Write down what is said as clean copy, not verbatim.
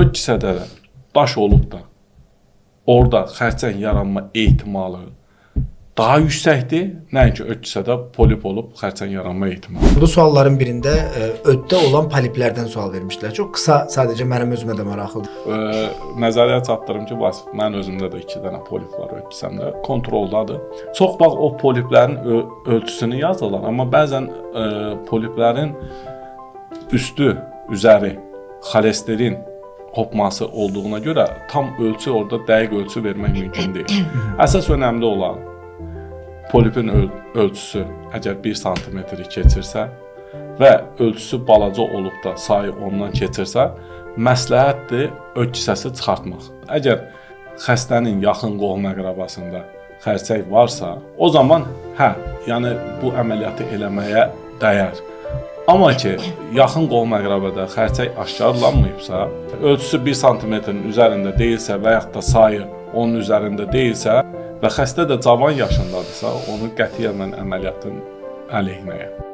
Öd kisədə də daş olub da orada xərçəng yaranma ehtimalı daha yüksəkdir, nəinki öd kisədə polip olub xərçəng yaranma ehtimalı. Burada sualların birində öddə olan poliplərdən sual vermişdilər. Çox qısa, sadəcə mənim özümə də maraqlıdır. Nəzərə çatdırım ki, Vasif, mənim özümdə də 2 dənə polip var öd kisəmdə, kontroldadır. Çox vaxt o poliplərin ölçüsünü yazırlar, amma bəzən poliplərin üstü, üzəri xolesterin hopması olduğuna görə tam ölçü orada dəqiq ölçü vermək mümkün deyil. Əsas önəmli olan polipin ölçüsü əgər 1 sm-i keçirsə və ölçüsü balaca olub da sayı ondan keçirsə, məsləhətdir öd kisəsi çıxartmaq. Əgər xəstənin yaxın qohum-əqrəbasında xərçəng varsa, o zaman hə, yəni bu əməliyyatı eləməyə dəyər. Amma ki, yaxın qohum-əqrəbada xərçəng aşkarlanmayıbsa, ölçüsü 1 sm-nin üzərində deyilsə və yaxud da sayı onun üzərində deyilsə və xəstə də cavan yaşındadısa, onu qətiyyən mən əməliyyatın əleyhinəyəm.